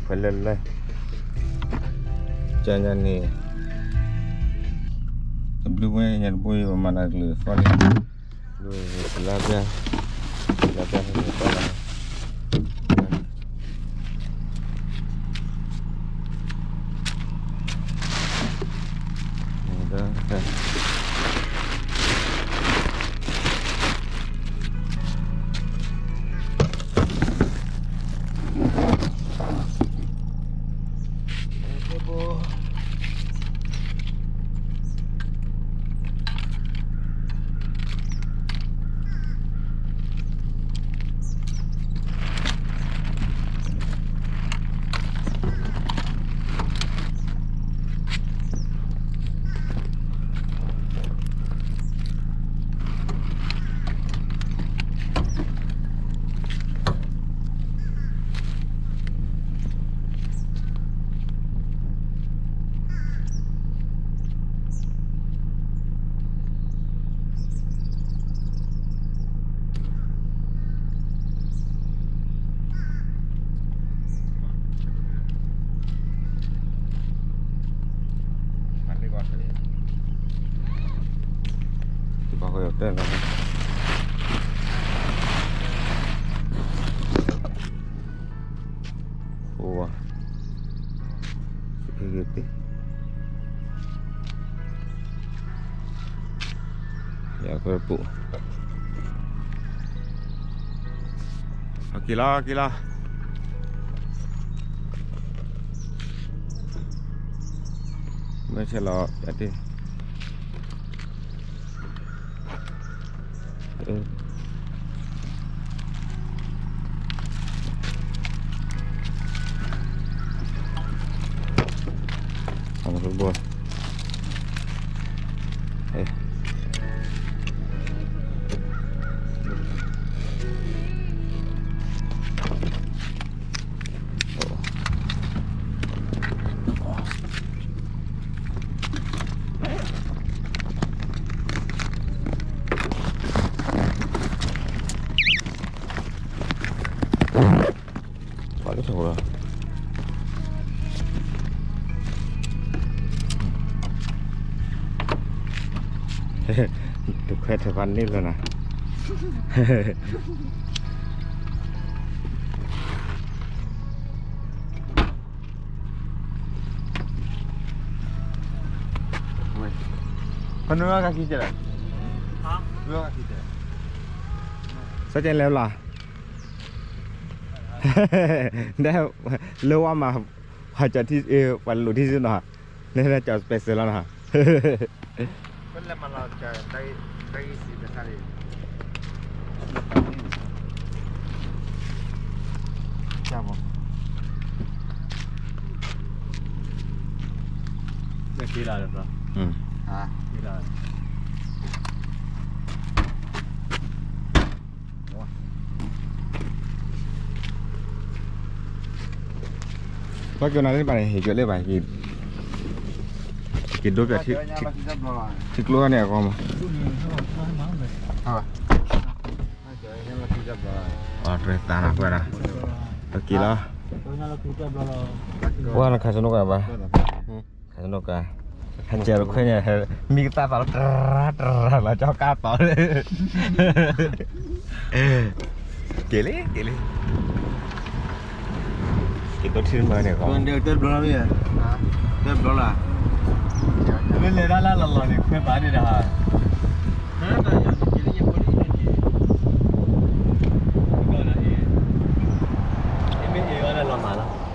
ဖဲလဲၣ်လဲၣ်, ကညါန့ၣ် တဘျုးဝဲညါတဘိ ပမၤနၤကလုာ်သီၣ်လံ, လၢပျၢ်, ပျၢ်ပျၢ်န့ၣ်သီၣ်လီၤ. ယၤခွဲပူၤ, က့ၤလီၤ က့ၤလီၤ, မ့ၢ်ဆဲးလီၤယၤတ့ၢ် အဘိ, ပှၤလၢထီၣ်လီၤ, တခွဲထၢၣ်ဖးန့ၢ်လၢနၤ ဖနွဲကခံကဲလၢ, ဖနွဲကခံကဲလၢ, စကဲလဲၣ်ဘျီ, ဒ်လၢဝါမး, ပှၤကၠီၤထံ, ပှၤလိာ်ထံစုနီၤ, နကၠီၤ special လီၤနီၤ, က့ၤလီၤ, ပှၤကၠီၤနၤလၢဘၣ်န့ၣ် ဟ့ၣ်ကၠီၤလၢဘၣ်, က့ၤဒိပၠး ထံကျိခါန့ၣ်အဂီၢ်မး, အတြဲၤသးနၤကွၢ်နၤ, ပက့ၤလီၤ, ပှၤနခးစနိကါဘၣ်, ခးစနိကါ, ဟဲကဲၤတခွဲန့ၣ် မံကသၣ်သီလီၤ တရၢ်တရၢ်လီၤ ကၠီကါသီလၢ က့ၤလံ က့ၤလံ, က့ၤဒိထံမၢန့ၣ်, တဲဘျီလီၤ, မ့ၢ်လဲၤဒၣ်လၢလီၤလီၤန့ၣ် ခွဲးပာ်န့ၣ်ဒီး, မ့ၢ်အ့ၣ်အီၤလၢလီၤမးလီၤ.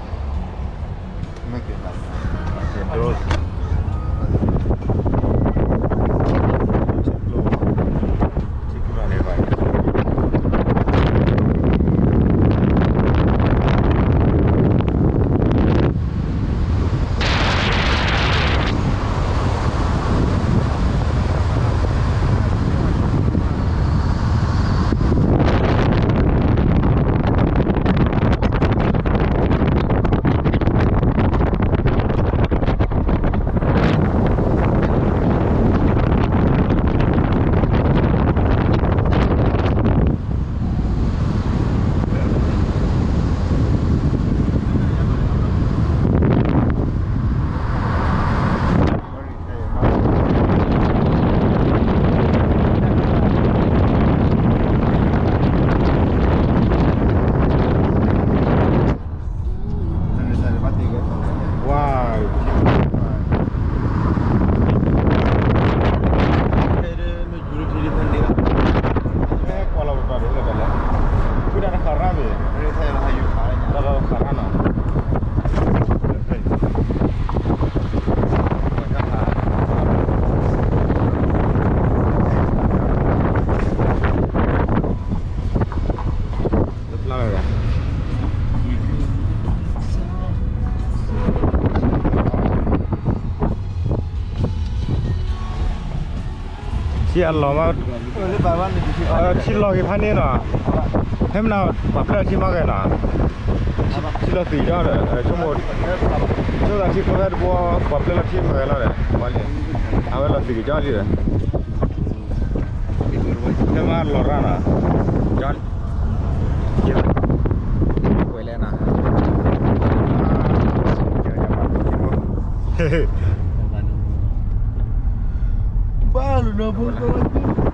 ထံအလီၤမး, ထံလီၤက့ၤဖးန့ၣ်နီၤ, ဖဲမနုၤပှၤပျဲၢ်ထံမၤဂ့ၤနီၤ, ထံလီၤသံးကဒီး, ဆိကမိၣ်, ဆိသးထံကျိဖဲတဘိ ပှၤပျဲၢ်လီၤထံမၤဂ့ၤလီၤဒီး, အဝဲလီၤသံးကဒီးလံဒီး, ဖဲမၤလီၤရၣ်နီၤ, က, ဝဲလဲၣ်နီၤ, ဘၣ်လီၤနီၤ, ဖိသၣ်